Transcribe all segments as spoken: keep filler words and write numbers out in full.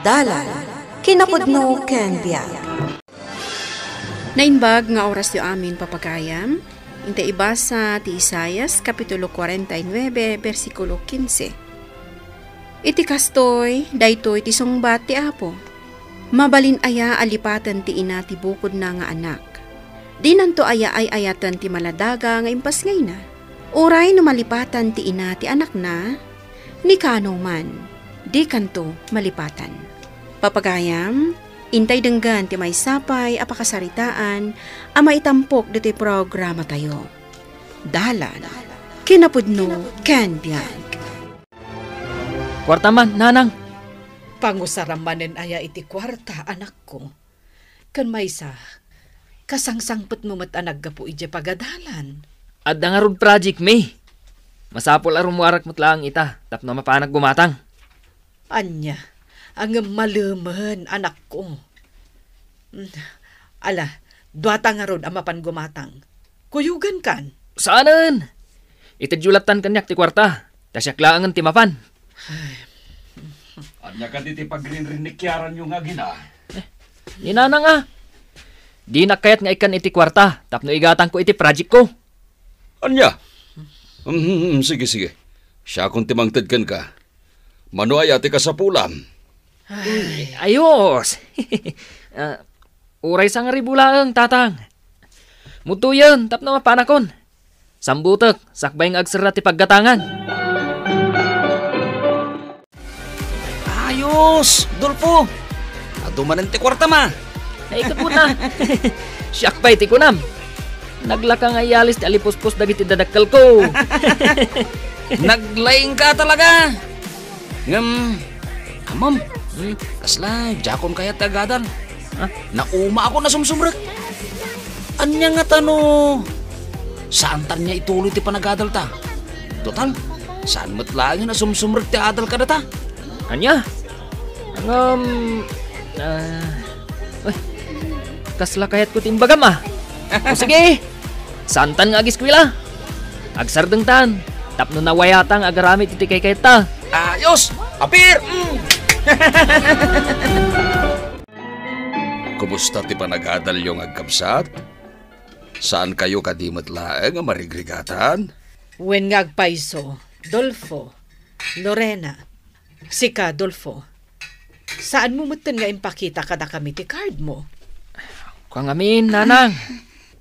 Dalan, kinapudno ken biag. Naimbag nga orasyo amin, papagayam. Inta ibasa ti Isaias, Kapitulo kuarenta y nuebe, bersikulo kinse. Iti kastoy, daytoy ti sungbat ti Apo. Mabalin aya a lipaten ti ina ti bukodna nga anak? Dinanto aya ay-ayaten ti maladaga nga impasngayna? Uray no malipatan ti ina ti anakna, ni kano man, dikanto malipatan. Papagayam, intay denggen ti maysa pay a pakasaritaan a maitampok ditoy programatayo. Dalan, kinapudno ken biag. Kuarta man, nanang. Pangusaram manen aya iti kuarta, anakko? Ken maysa, kasangsangpetmo met a naggapu idiay pagadalan. Adda ngarud project mi. Masapul a rummuarak met laeng ita tapno mapanak gumatang. Ania, ngem malemen, anakko. Mm, ala, duata ngarud a mapan gumatang. Kuyogankan? Saanen! Itedyo lattan kaniak ti kuarta, ta siak laengen ti mapan. Ay. Ania kadi ti pagrinrinnikiaranyo nga agina? Eh, ni nanang a. Dinak kayat nga ikkan iti kuarta tapno igatangko iti project ko. Ania? Mm, sige, sige. Siakon ti mangted kenka. Mano aya ti kasapulam? Ay. Ayos. Ah, uray sangaribu laeng, tatang. Mutoyen tapno mapanakon. Sambutek, sakbay nga agserra ti paggatangan. Ayos, Dolfo. Adu manen ti kuartam a. Naikutmo na. Siak pay ti kunam. Naglaka nga iyalis ti alipuspos dagiti dadakkelko. Naglaingka talaga. Ngem, ammom, hmm, kasla diakon kayat ti agadal. Ha? Naumaakon a sumsumrek. Ania ngata no saantan nga ituloy ti panagadalta? Total, saan met laengen a sumsumrek ti adal kadata? Ania? Ngem, ah, uy, kasla kayatko ti imbagam a. O sige, saantan nga agiskuela. Agsardengtan tapno nawayata nga agaramid iti kaykayatta. Ayos! Apir! Mm. Kumusta ti panagadalyo nga agkabsat? Saankayo kadi met laeng a marigrigatan? Wen nga agpayso, Dolfo, Lorena. Sika, Dolfo, saanmo metten nga impakita kadakami ti cardmo? Kua ngamin, nanang.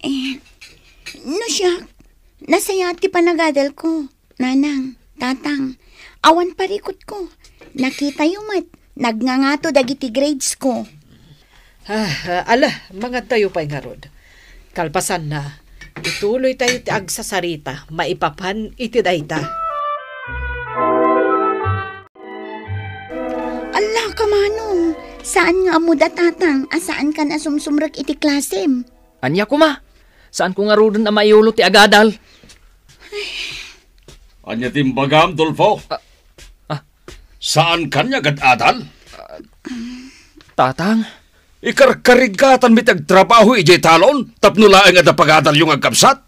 Eh, no siak, nasayaat ti panagadalko. Nanang, tatang, awan parikutko. Nakitayo met, nagngangato dagiti gradesko. Ah, ah, ala, mangantayo pay ngarud. Kalpasanna, ituloytayo ti agsasarita maipapan iti dayta. Alla, kamano? Saan nga ammoda, tatang, a saankan a sumsumrek iti klasem? Ania koma? Saanko ngaruden a maiyulo ti agadal. Ania ti imbagam, Dolfo? Ah, ah. Saankan nga agad-adal? Ah, tatang. Ikarkarigkatanmi ti agtrabaho idiay talon tapno laeng adda pagadalyo nga agkabsat?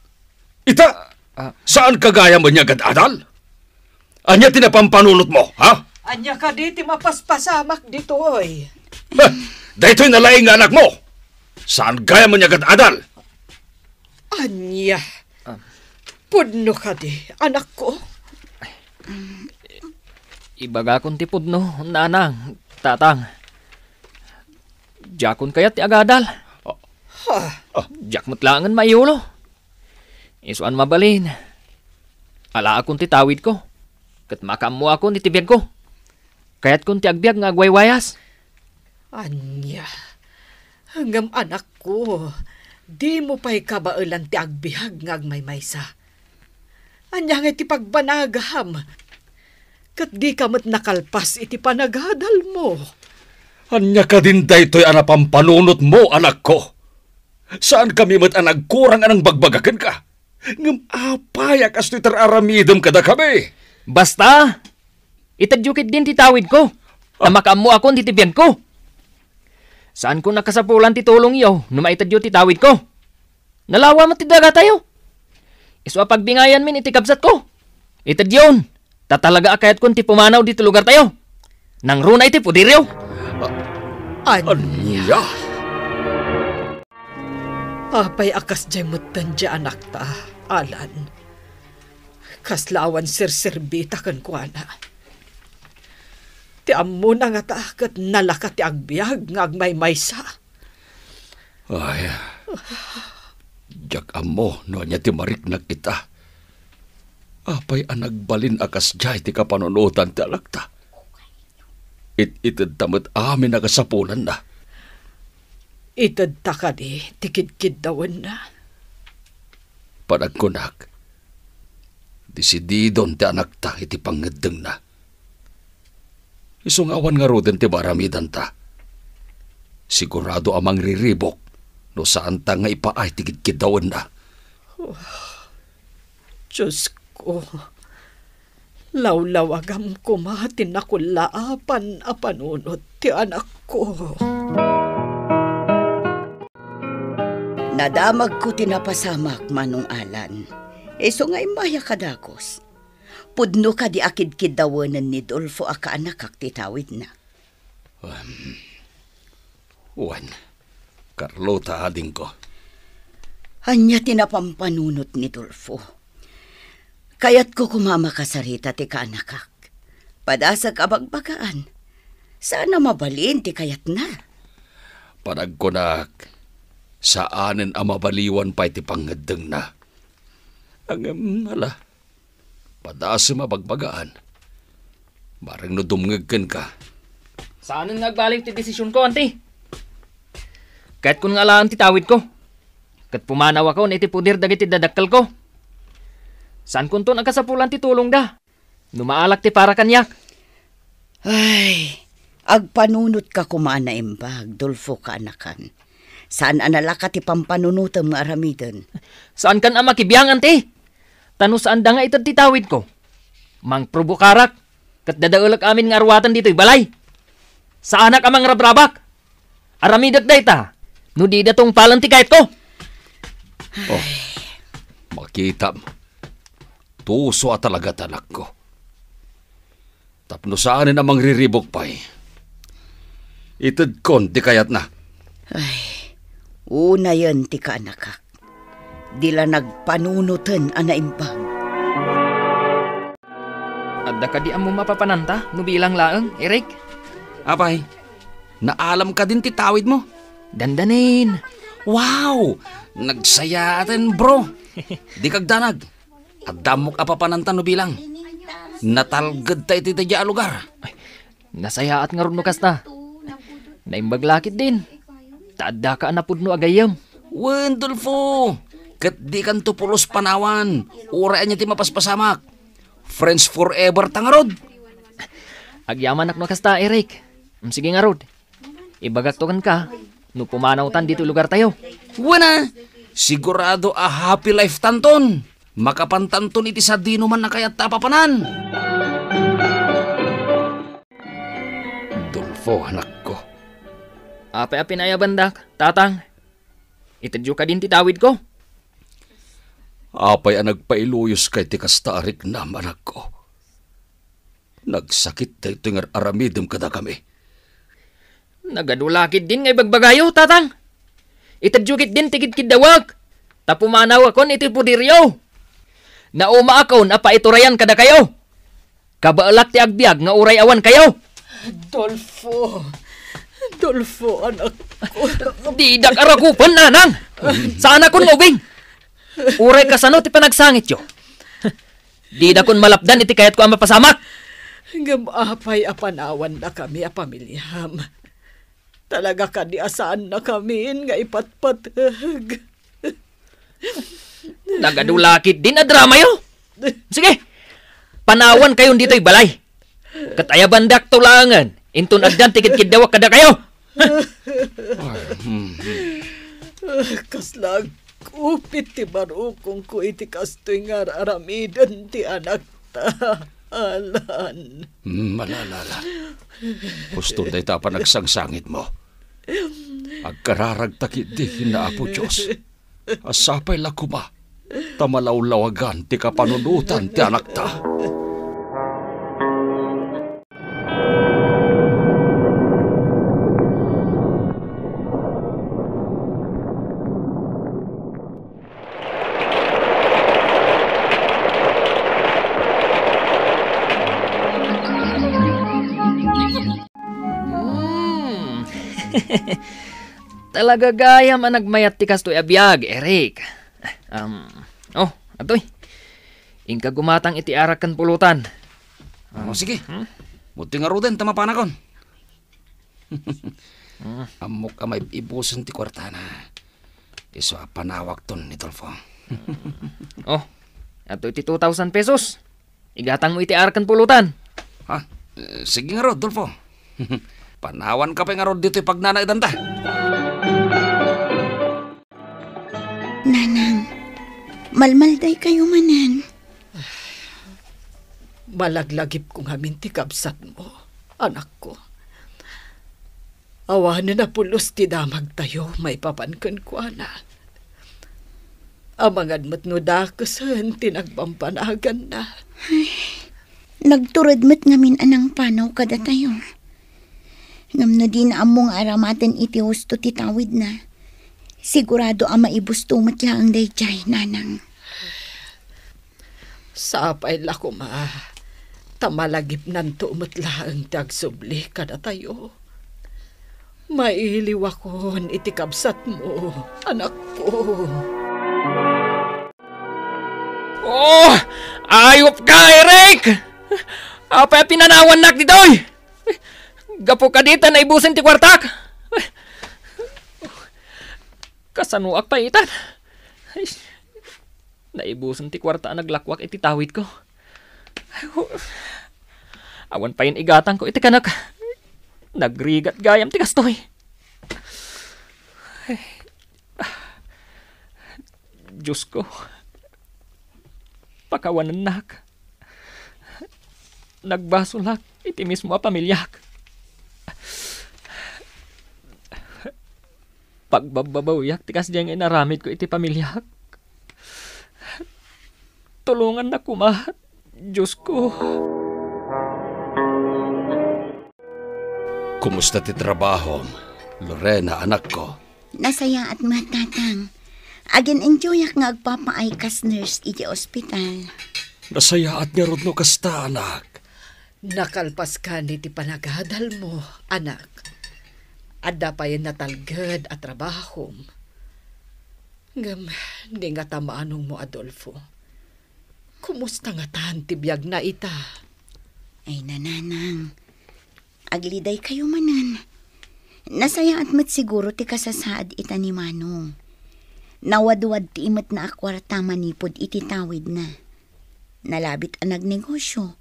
Ita, ah, saanka gayam nga agad-adal? Ania ti napanpanunotmo, ha? Ania kadi ti mapaspasamak ditoy? Heh, daytoy nalaing nga anakmo. Saan gayam nga agad-adal? Ania? Ah. Pudno kadi, anakko? Ibagakon ti pudno, nanang, tatang. Diakon kayat ti agadal. Ha? Diak met laengen maiyulo. Isu a mabalin, alaakon ti tawidko, ket makaammoakon iti biagko. Kayatkon ti agbiag nga agwaywayas. Ania? Ngem anakko, dimo pay kabaelan ti agbiag nga agmaymaysa. Ania ngay ti pagbanagam? Ket dika met nakalpas iti panagadalmo. Ania kadin daytoy a napanpanunotmo, anakko? Saankami met a nagkurang a nangbagbagak kenka. Ngem apay a kastoy ti ar-aramidem kadakami? Basta, itedyo ketdin ti tawidko, ta makaammoakon iti biagko. Saanko a kasapulan ti tulongyo no maitedyo ti tawidko. Nalawa met ti dagatayo. Isu a pagbingayanmin iti kabsatko. Itedyon, ta talaga a kayatkon ti pumanaw ditoy lugartayo. Nangruna iti puderyo. Ah, Ania? Apay a kasdiay metten diay anakta, Alan? Kasla awan serserbita kenkuana. Ti ammona ngata ket nalaka ti agbiag nga agmaymaysa. Ay, diak ammo no ania ti mariknak ita. Apay a nagbalin a kasdiay ti kapanunotan ti anakta? It-itedta met amin a kasapulanna. Itedta kadi ti kidkiddawenna? Panagkunak, desididon ti anakta iti pangngeddengna. Isu nga awan ngaruden ti maaramidanta. Sigurado a mangriribuk no saanta nga ipaay ti kidkiddawenna. Diosko, lawlawagam koma ti nakullaapan a panunot ti anakko. Nadamagko ti napasamak, Manong Alan. Isu nga immayak a dagus. Pudno kadi a kidkiddawenen ni Dolfo a kaanakak ti tawidna? Wen, Carlota, adingko. Ania ti napampanunot ni Dolfo? Kayatko koma a makasarita ti kaanakak. Padasek a bagbagaan. Saan a mabalin ti kayatna. Panagkunak, saanen a mabaliwan pay ti pangngeddengna. Ngem, ala, padasem a bagbagaan. Bareng no dumngeg kenka. Saanen nga agbaliw ti desisionko, anti. Kayatkon nga alaen ti tawidko. Ket pumanawakon iti poder dagiti dadakkelko. Saankonton a kasapulan ti tulongda no maalak ti para kaniak. Ay, agpanunotka koma a naimbag, Dolfo kaanakan. Saan a nalaka ti pampanunotem nga aramiden. Saankan a makibiangan ti. Ta no saanda nga ited ti tawidko, mangprobokarak ket dadaelek amin nga aruaten ditoy balay. Saanak a mangrabrabak. Aramidek dayta no dida tungpalen ti kayatko. Oh, makitam. Tuso a talaga ti anakko. Tapno saanen a mangriribuk pay, itedkon ti kayatna. Ay, unayen ti kaanakak. Di la nagpanunoten a naimbag. Adda kadi ammom a papananta no bilang laeng, Eric? Apay, naalam kadin ti tawidmo? Dandanin. Wow! Nagsayaaten, bro. Di kagdanag. Adda ammok a papananta no bilang. Natalgedta iti daydiay a lugar. Ay, nasayaat ngarud no kasta. Naimbag la ketdin. Ta addaka a napudno a gayyem. Wen, Dolfo. Ket dikanto pulos panawan. Uray ania ti mapaspasamak. Friends forever ta ngarud. Agyamanak no kasta, Eric. Mm, sige ngarud. Ibagakto kenka no pumanawtan ditoy lugartayo. Wen a, sigurado a happy life tanton. Makapantanton iti sadinoman a kayatta a papanan. Dolfo, anakko. Apay a pinayabandak, Tatang? Itedyo kadin ti tawidko. Apay a nagpailuyoska iti kasta a riknam, anakko? Nagsakit daytoy nga ar-aramidem kadakami. Nagadu la ketdin nga ibagbagayo, Tatang. Itedyo ketdin ti kidkiddawek, ta pumanawakon iti poderyo. Naumaakon a paiturayan kadakayo. Kabaelak ti agbiag nga uray awan kayo. Dolfo. Dolfo, anakko. Didak arakupen, nanang. Saanakon nga ubing. Uray kasano ti panagsangityo. Didakon malapdan iti kayatko a mapasamak. Ngem apay a panawannakami a pamiliam? Talaga kadi a saannakamin nga ipatpateg? Nagadu la ketdin a dramayo. Sige, panawankayon ditoy balay. Ket ayabandakto laengen inton addan ti kidkiddawek kadakayo. Ay, hmm, hmm. Kasla agkupit ti barukongko iti kastoy nga ar-aramiden ti anakta, Alan. Hmm, ala, ala, ala. Husto dayta a panagsangsangitmo. Agkararagta ketdi ken Apo Dios. Sapay la koma ta malawlawagan ti kapanunotan ti anakta. Talaga gayam a nagmayat ti kastoy a biag, Eric. Um, oh, atoy. Inka gumatang iti arak ken pulutan. Oh, sige. Hmm? Muti ngaruden ta mapanakon. Ammok a maib-ibusen ti kuartana. Isu a panawakton ni Dolfo. Oh, atoy ti two thousand pesos. Igatangmo iti arak ken pulutan. Ha? Eh, sige ngarud, Dolfo. Panawanka pay ngarud ditoy pagnanaedanta. Nanang, malmaldaykayo manen. Malaglagipko ngamin ti kabsatmo, anakko. Awanen a pulos ti damagtayo maipapan kenkuana. Amangan met no dakesen ti nagpampanaganna. Ay, nagtured met ngamin a nangpanaw kadatayo. Ngem no dina ammo nga aramaten iti husto ti tawidna, sigurado a maibusto met laeng daydiay, Nanang. Sapay la koma, ta malagipnanto met laeng ti agsubli kadatayo. Mailiwakon iti kabsatmo, anakko. Oh! Ayup ka, Eric! Apay a pinanawannak ditoy? Gapu kadi ta naibusen ti kuartak. Kasanoak pay itan? Ay, naibusen ti kuarta a naglakuak iti tawidko. Awan payen igatangko iti kanak. Nagrigat gayam ti kastoy. Diosko, pakawanennak. Nagbasolak iti mismo a pamiliak. Pagbabbabawiak ti kasdiay nga inaramidko iti pamiliak. Tulongannak koma, Diosko. Kumusta ti trabahom, Lorena, anakko? Nasayaat met, Tatang. Agin-enjoyak nga agpapaay kas nurse iti ospital. Nasayaat ngarud no kasta, anak. Nakalpaskan iti panagadalmo, anak. Adda pay natalged a trabahom. Ngem, ni ngata manongmo, Adolfo. Kumusta ngatan ti biagna ita? Ay, nanang. Aglidaykayo manen. Nasayaat met siguro ti kasasaad ita ni Manong. Nawadwad ti imetna a kuarta manipud iti tawidna. Nalabit a nagnegosyo.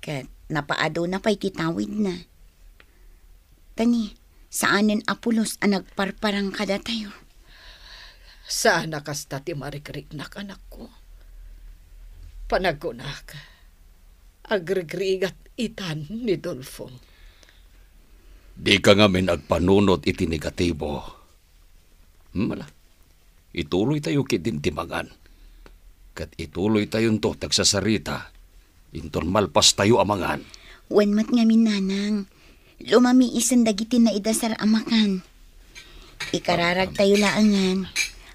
Ket napaaduna pay ti tawidna. Tani, saanen a pulos a nagparparang kadatayo. Saan a kasta ti marikriknak, anakko. Panagkunak, agrigrigat itan ni Dolfo. Dika ngamin agpanunot iti negatibo. Hmm, ala. Ituloytayo ketdin ti mangan. Ket ituloytayonto ti agsasarita inton malpastayo a mangan. Wen met ngamin, nanang. Lumamiisen dagiti naidasar a makan. Ikararagtayo laengen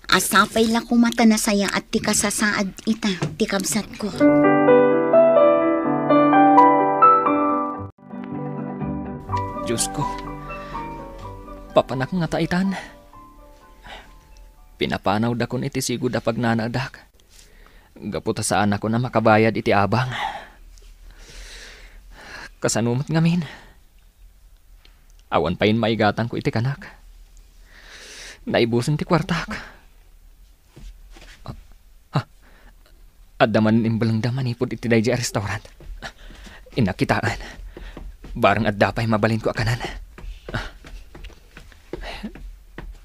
a sapay la koma ta nasayaat ti kasasaad ita ti kabsatko. Diosko, papanak ngata itan? Pinapanawdakon iti sigud a pagnanaedak. Gapu ta saanakon a makabayad iti abang. Kasano met ngamin? Awan payen maigatangko iti kanak. Naibusen ti kuartak. Ah, ah, adda manen imbelengda manipud iti daydiay a restaurant. Innak kitaen. Bareng adda pay mabalinko a kanen. Ah.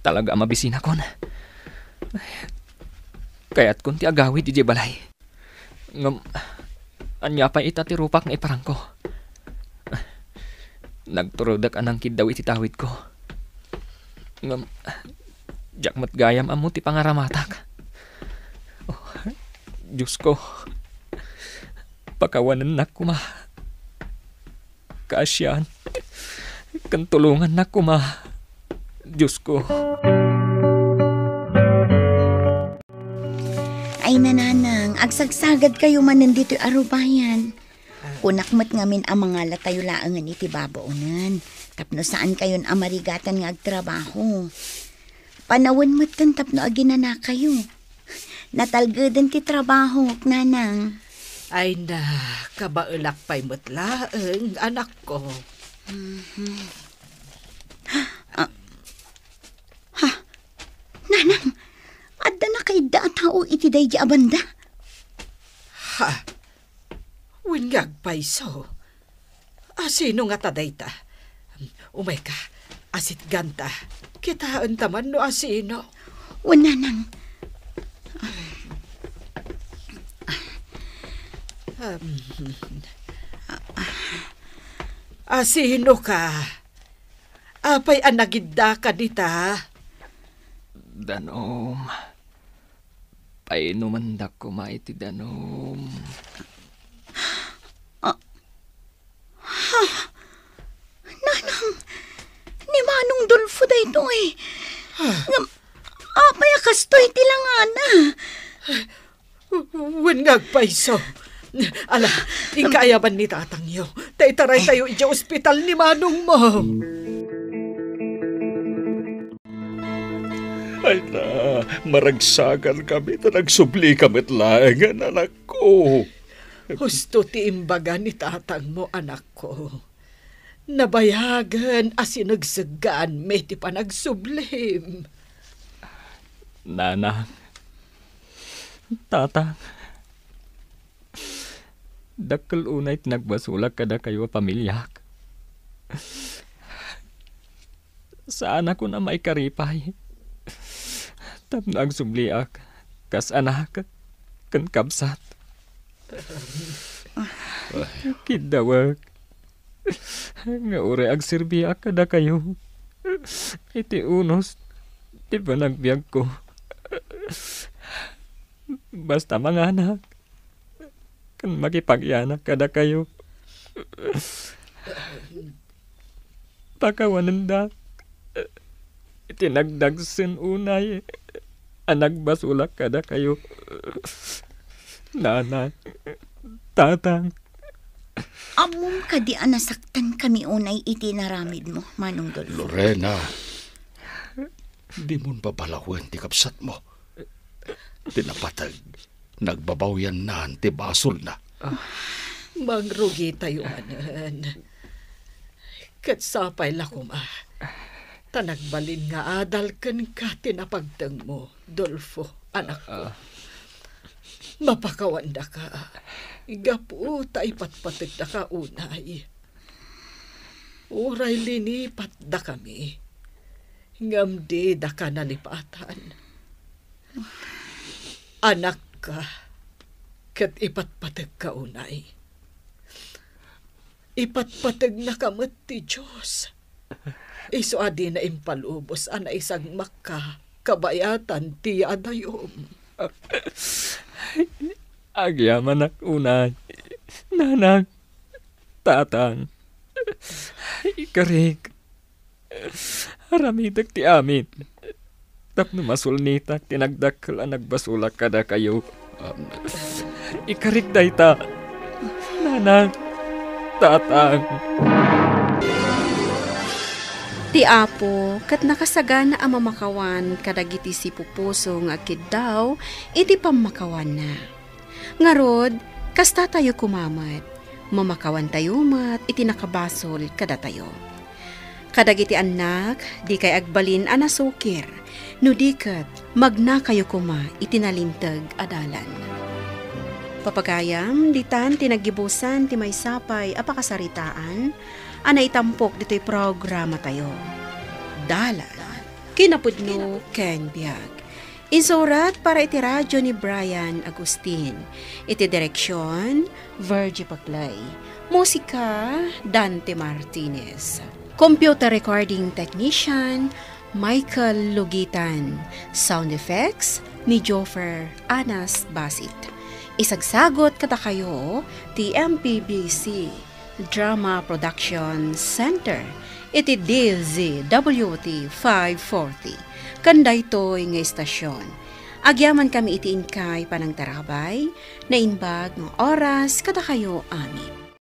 Talaga a mabisinakon. Kayatkon ti agawid idiay balay. Ngem, ania pay ita ti rupak nga iparangko? Nagturedek a nangkiddaw iti tawidko. Ngem, diak met gayam ammo ti pangaramatak. Oh, Diosko, pakawanennak koma. Kaasian, ken tulongannak koma, Diosko. Ay, nanang, agsagsagadkayo manen ditoy arubayan. Ah, Kunak met ngamin a mangalatayo laengen iti babaonen, tapno saankayon a marigatan nga agtrabaho. Panawen metten tapno aginanakayo. Natalgeden ti trabahok, Nanang. Ay na, kabaelak pay met laeng, anakko. Mhm. Ah, ha? Nanang, adda nakaidda a tao iti daydi a banda? Ha? Wen nga agpayso. Asino ngata dayta? Umayka, asitganta. Kitaenta man no asino. Wen, Nanang. Um, asino ka? Apay a nagiddaka dita? Danum. Painumandak koma iti danum. Ah, ha? Nanang, ni Manong Dolfo daytoy. Ah. Ngem, apay a kastoy ti langana? Wen nga agpayso. Ala, inka ayaban ni tatangyo. Ta itaraytayo idiay ospital ni manongmo. Ay na, maragsakan kami ta nagsubli ka met laengen, anakko. Husto ti imbaga ni tatangmo, anakko. Nabayagen a sinegseggaanmi ti panagsublim. Nanang, tatang, dakkel unay ti nagbasolak kadakayo a pamiliak. Saanakon a maikaripay tapno agsubliak kas anak ken kabsat. Kiddawek nga uray agserbiak kadakayo iti unos ti panagbiagko. Basta manganak ken makipagyanak kadakayo. Pakawanendak iti nagdagsen unay a nagbasolak kadakayo, nanang, tatang. Ammom kadi a nasaktankami unay iti inaramidmo, Manong Dolfo? Lorena, dimon babalawen ti kabsatmo. Ti napateg, nagbabawiannan ti basolna. Mangrugitayo manen. Ket sapay la koma ta nagbalin nga adal kenka ti napagtengmo, Dolfo, anakko. Ah. Mapakawandaka gapu ta ipatpategdaka unay. Uray linipatdakami, ngem didaka nalipatan. Anakka, ket ipatpategka unay. Ipatpategnaka met ti Dios. Isu a dina impalubos a naisagmakka kabayatan ti yaadayom. Agyamanak unay, nanang, tatang. Ikarik. Aramidek ti amin tapno masulnitak ti nagdakkel a nagbasolak kadakayo. Ikarik dayta, nanang, tatang. Ti Apo ket nakasagana a mamakawan kadagiti sipupuso nga agkiddaw iti pammakawanna. Ngarud, kastatayo koma met, mamakawantayo met iti nakabasol kadatayo. Kadagiti annak, dikay agbalin a nasukir, no di ket magnakayo koma iti nalinteg a dalan. Papagayam, ditan ti naggibusan ti maysa pay a pakasaritaan a naitampok ditoy programatayo. Dalan, kinapudno ken biag. Insurat para iti radio ni Brian Agustin. Iti direksion, Virgie Paclay. Musika, Dante Martinez. Computer recording technician, Michael Lugitan. Sound effects ni Joffer Anas Basit. Isagsagot kadakayo ti M P B C Drama Production Center iti D Z W T five forty. Ken daytoy nga istasyon, agyamankami iti inkay panangtarabay, naimbag nga oras kadakayo amin.